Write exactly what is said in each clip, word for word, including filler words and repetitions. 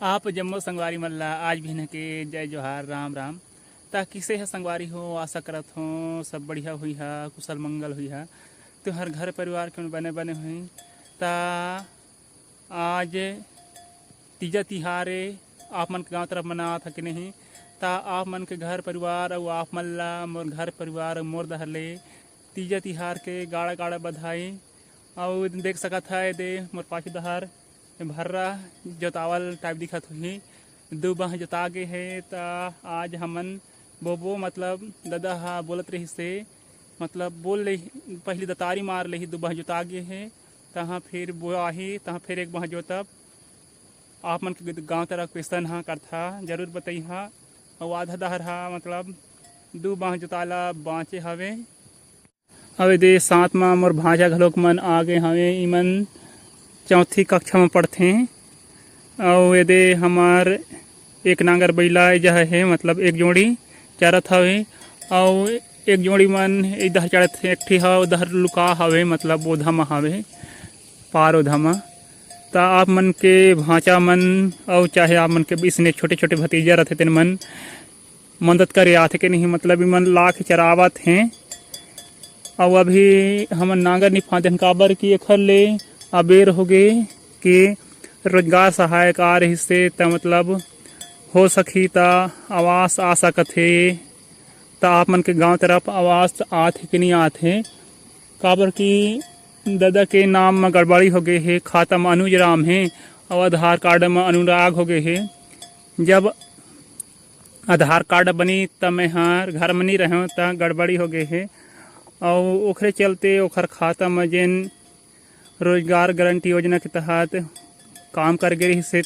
आप जम्मो संगवारी मन ला आज बिहन के जय जोहार, राम राम। ता किसे ह संगवारी हो, आशा करत हो सब बढ़िया हुई हा, कुशल मंगल हुई हा। तुहर घर परिवार के बने बने हुई। ता आज तीजा तिहार ए, आप मन के गांव तरफ मनात हा कि नहीं? ता आप मन के घर परिवार अउ आप मन ला मोर घर परिवार अउ मोर डहर ले तीजा तिहार के गाड़ा गाड़ा बधाई। अउ देख सकत हा, एदे मोर पाछू डहर भर्रा जोतावल टाइप दिखत होही, दू बाह जोता गे हे। त आज हमन बोबो, मतलब ददा हा बोलत रहिस हे, मतलब बोल ले, पहली दतारी मार लेही, दू बाह जोता गे हे, तहाँ फिर बोआही, तहाँ फिर एक बाह जोतब। आप मन के गांव तरफ कइसन हा करथा, जरूर बतइहा। अउ आधा डहर हा, मतलब दू बाह जोताला बांचे हवे। अउ एदे साथ म मोर भांजा घलोक मन आ गे हवे। इमन चौथी कक्षा म पढ़थे। अउ एदे हमर एक नांगर बइला ए जहे हे, मतलब एक जोड़ी चरत हवे। अउ एक जोड़ी मन इधर चरत हे, एक ठी ह उधर लुका हवे, मतलब ओधा म हवे, पार ओधा म। त आप मन के भांचा मन अउ चाहे आप मन के इसने छोटे-छोटे भतीजा रथे, तेन मन मदद करे आथे के नहीं, मतलब इमन ला के चरावत हें। अउ अभी हमन नांगर नि फांदन, काबर कि एखर ले अबेर होगे कि रोजगार सहायक आ रहिस हे, त मतलब हो सकही त आवास आ सकत हे। त आप मन के गांव तरफ आवास आथे कि नहीं आथे, काबर कि ददा के नाम म गड़बड़ी होगे हे, खाता म अनुज राम हे अउ आधार कार्ड म अनुराग होगे हे। जब आधार कार्ड बनी त मैं हर घर म नी रहेंव, त गड़बड़ी होगे हे। अउ ओखरे चलते ओखर खाता म जेन रोजगार गारंटी योजना के तहत काम कर गे रहिस हे,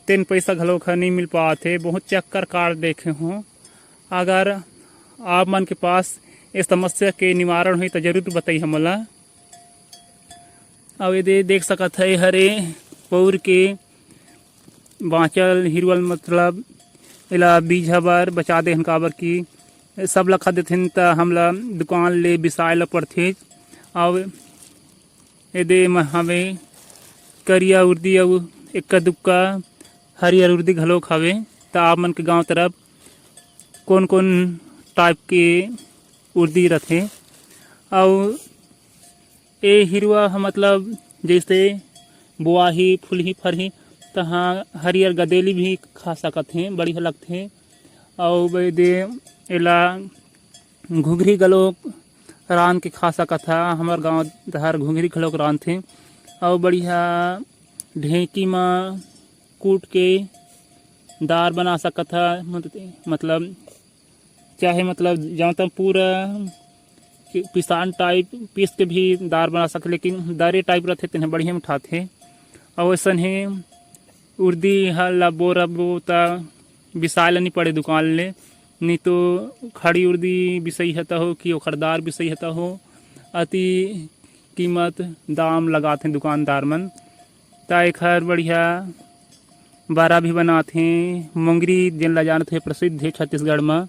तेन पइसा घलोक ह नी मिल पावत हे। बहुत चक्कर काट देखे हों। अगर आप मन के पास ए समस्या के निवारण होही त जरूर बताइहा मोला। अउ एदे देख सकत ह, ए हरे पौर के बांचल हिरवल, मतलब एला बीजा बर बचा दे हन, काबर कि सब ला खा देथेन त हमला दुकान ले बिसाए ला पड़थे। अउ एदे म हवे करिया उर्दी अउ एक्का दुक्का हरियर उर्दी घलोक हवे। त आप मन के गांव तरफ कोन कोन टाइप के उर्दी रथे? अउ ए हिरवा ह, मतलब जैसे बोआही, फूलही, फरही, तहाँ हरियर गदेली भी खा सकत हे, बढ़िया लगथे। अउ एदे एला घुघरी घलोक रांध के खा सकत हा। हमर गांव डहर घुघरी घलोक रांधथे अउ बढ़िया ढेंकी म कूट के दार बना सकत हा। मत-, मतलब चाहे मतलब जांता पूरा पिसान टाइप पीस के भी दार बना सकत, लेकिन दरे टाइप रथे तेन ह बढ़िया मिठाथे। अउ अइसन हे उर्दी ह ला बोरबो त बिसाए ला नी पड़े दुकान ले, नी तो खड़ी उर्दी बिसई हता हो कि ओखर दार बिसई हता हो, अति कीमत दाम लगाथे दुकानदार मन। त एखर बढ़िया बरा भी बनाथे। मोंगरी जेन ला जानथे, प्रसिद्ध हे छत्तीसगढ़ म,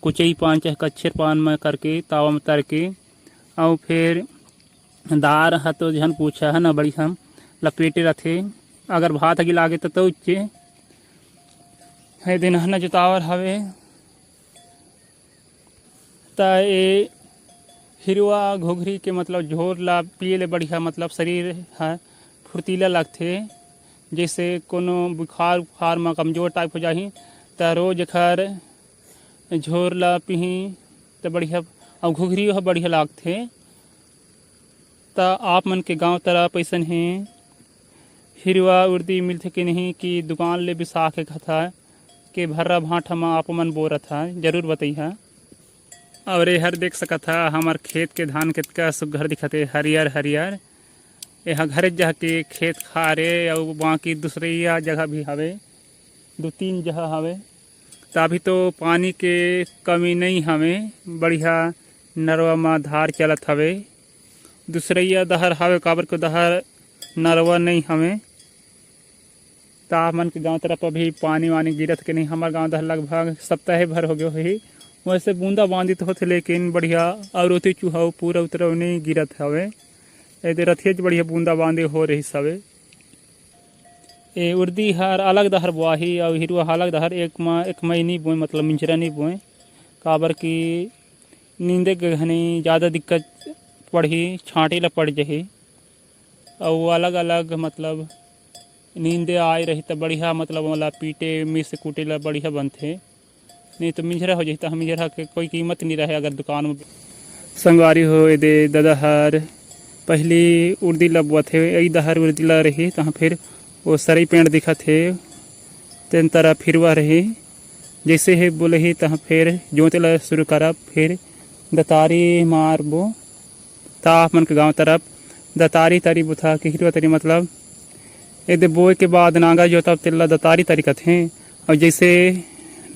कुचई पान चाहे कच्छेर पान म करके तावा म तर के, अउ फेर दार ह तो झन पूछा, है ना, बढ़िया लपेटे रथे। अगर भात ह गिला गे त तउचे हे दिन हना जोतावर हवे। त ए हिरवा घुघरी के मतलब झोर ला पिए ले बढ़िया, मतलब शरीर ह फुर्तीला लगथे। जैसे कोनो बुखार उखार म कमजोर टाइप हो जाही, त रोज एखर झोर ला पीही त बढ़िया, अउ घुघरी ह बढ़िया लागथे। त आप मन के गांव तरफ अइसन हे हिरवा उर्दी मिलथे कि नहीं, कि दुकान ले बिसा के खाता के भर्रा भांठा म आप मन बोरत हा, जरूर बतइहा। और एहर देख सकत हा, हमर खेत के धान कतका सुग्घर दिखत हे, हरियर हरियर। एहा घरे जाके खेत खार ए, अउ बाकी दूसरइया जगह भी हवे, दू तीन जगह हवे। त अभी तो पानी के कमी नइ हवे, बढ़िया नरवा म धार चलत हवे। दूसरइया डहर हवे, काबर के डहर नरवा नइ हवे। त आप मन के गांव तरफ अभी पानी वानी गिरत के नहीं? हमर गांव डहर लगभग सप्ताह भर हो गए होही, वैसे बूंदा बांदी तो होथे, लेकिन बढ़िया अउ रोती चुहाव पूरा उतरव नइ गिरत हवे। एदे रथियच बढ़िया बूंदा बांदी हो रहिस हवे। ए उर्दी हर अलग डहर बोआही अउ हिरवा अलग डहर, एक म-, एक मई नी बोए, मतलब मिंजरा नी बोए, काबर कि नींदे के घनी ज़्यादा दिक्कत पड़ही, छांटे ला पड़ जही। अउ अलग-अलग मतलब नींदे आए रही त बढ़िया, मतलब ओला पीटे, मिस कूटे ला बढ़िया बनथे। नहीं तो मिंजरा हो जाही, त मिंजरा के कोई कीमत नहीं रहे अगर दुकान में। संगवारी हो, एदे ददा हर पहली उर्दी ला बोथे, एई डहर उर्दी ला रही, तहाँ फिर वो सरई पेड़ दिखत हे, तेन तरफ हिरवा रही। जैसे ही बोले ही, तहाँ फिर जोते ला शुरू करब, फिर दतारी मारबो। त आप मन के गांव तरफ दतारी तरी बोथा कि हिरवा तरी, मतलब एदे बोए के बाद नांगर जोतब तेला दतारी तरी कथे। अउ जैसे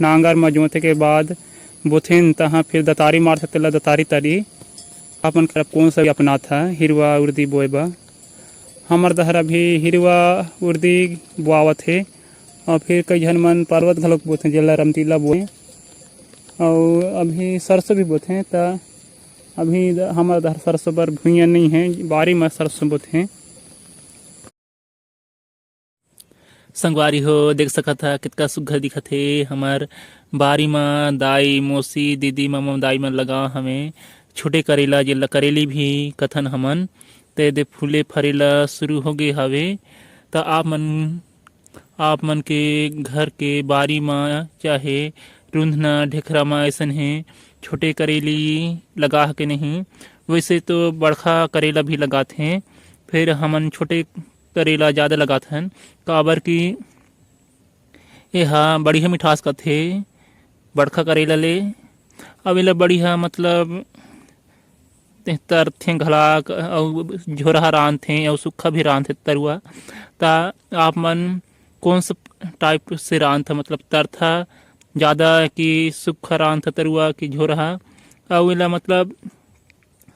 नांगर म जोते के बाद बोथेन, तहाँ फिर दतारी मारथे तेला दतारी तरी। आप मन के तरफ कौन सा अपनाथा हिरवा उर्दी बोए बर? हमर डहर अभी हिरवा उर्दी बोआवत हे, अउ फिर कई झन मन परवत घलोक बोथें, जेला रमतीला बोए। अउ अभी सरसों भी बोथें, त अभी द-, हमर डहर सरसों बर भुइयां नई हे, बारी म सरसों बोथें। संगवारी हो, देख सकत हा, कितका सुग्घर दिखत हे हमर बारी म। दाई, मौसी, दीदी, ममा, दाई मन लगा हवे छोटे करेला, जेला करेली भी कथन हमन। ते दे फूले फरे ला शुरू हो गे हवे। त आप मन, आप मन के घर के बारी म, चाहे रुंधना ढेखरा म अइसन हे, छोटे करेली लगा ह के नहीं? वैसे तो बड़खा करेला भी लगाथे, फिर हमन छोटे करेला ज़्यादा लगाथन, काबर कि एहा बढ़िया मिठास करथे बड़खा करेला ले। अब एला बढ़िया, मतलब, ते तरथे घलाक, अउ झोरहा रांधथे, अउ सुक्खा भी रांधथे तरुआ। त आप मन कौन सा type से रांधथा, मतलब, तरथा ज़्यादा कि सुक्खा रांधथा तरुआ कि झोरहा? अउ एला, मतलब,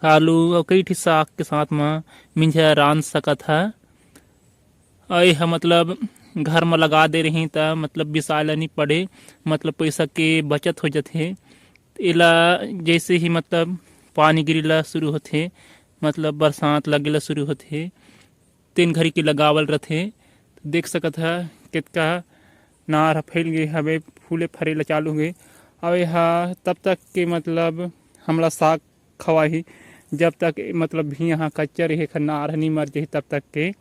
आलू अउ कई ठी साग के साथ म मिंजरा रांध सकत हा। अउ एह, मतलब, घर म लगा दे रही, त, मतलब, बिसाए ल नी पड़े, मतलब, पैसा के बचत हो जथे। एला जैसे ही, मतलब, पानी गिरे ला शुरू होथे, मतलब, बरसात लगे ला शुरू होथे, तेन घरी के लगावल रथे। देख सकत हा, कितका नार ह फैल गे हवे, फूले फरे ला चालू हो गे। अउ एहा तब तक के, मतलब, हमला साग खवाही, जब तक, मतलब, भी यहाँ कच्चा रही, एखर नार ह नी मर जाही, तब तक के।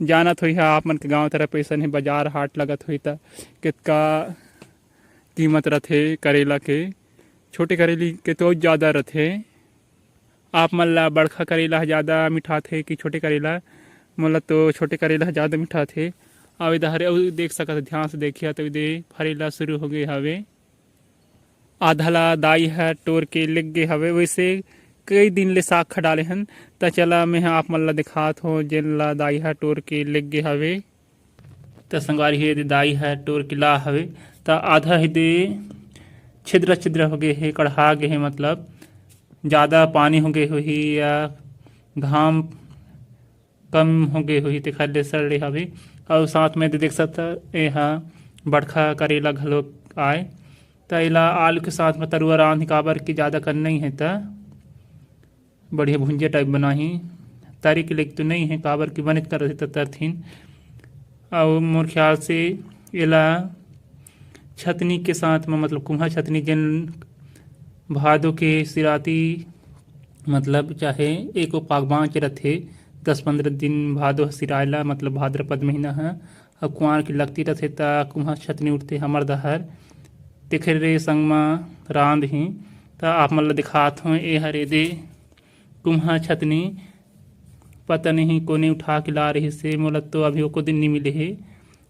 जानत होई हा, आप मन के गांव तरफ अइसन ही बाजार हाट लगत होई, त कितका कीमत रथे करेला के। छोटे करेली के तो ज़्यादा रथे। आप मन ला बड़खा करेला ह ज़्यादा मिठाथे कि छोटे करेला? मोला तो छोटे करेला ह ज़्यादा मिठाथे। अउ इधर अउ देख सकत, ध्यान से देखिया, तो इधर फरेला शुरू हो गए हवे। आधा ला दाई ह टोर के लेग गे हवे। वैसे कई दिन ले साग खा डाले हन, त चला, मैं ह आप मन ला दिखात हो, जेन ला दाई ह टोर के लेग गे हवे। त संगवारी हो, एदे दाई ह टोर के ला हवे, त आधा एदे छिद्र छिद्र हो गे हे, कढ़ा गे हे, मतलब, ज़्यादा पानी हो गे होही या घाम कम हो गे होही, तेखर ले सड़े हवे। अउ साथ में एदे देख सकत, एहा बड़खा करेला घलोक आय। त एला आलू के साथ में तरुआ रांधही, काबर कि ज़्यादा कन नइ हे, त बढ़िया भुंजिया type बनाही। तरे के लेके तो नइ हे, काबर कि बनेच कर रथे त तरथिन। अउ मोर ख्याल से एला छतनी के साथ में, मतलब कुम्हा छतनी, जेन भादो के सिराती, मतलब चाहे एको पाग बाँच रथे, दस पंद्रह दिन भादो ह सिराय ला, मतलब भाद्रपद महीना ह, अउ कुआर के लगती रथे, त कुम्हा छतनी उठथे हमर डहर, तेखरे संग म रांधही। त आप मन ल दिखात हों, ए हर एदे कुम्हा छतनी, पता नहीं कोने उठा के ला रहिस हे, मोला तो अभी एको दिन नइ मिले हे।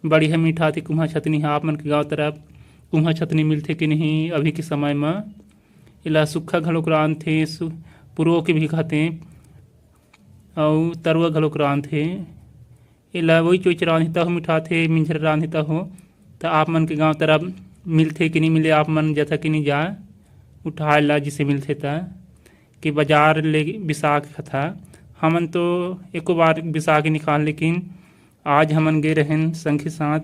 बढ़िया मिठाथे कुम्हा छतनी ह। आप मन के गांव तरफ कुम्हा छतनी मिलथे कि नहीं अभी के समय म? एला सुक्खा घलोक रांधथे, सु-, पुरो के भी खाथे, अउ तरुआ घलोक रांधथे। एला वही चोइच रांधही तहु मिठाथे, मिंझर रांधही तहु। त आप मन के गांव तरफ मिलथे कि नहीं मिले, आप मन जथा कि नहीं जा उठाए ला, जिसे मिलथे त, कि बाजार ले बिसा के खथा। हमन तो एको बार बिसा के निकाल, लेकिन आज हमन गे रहेन संगी साथ।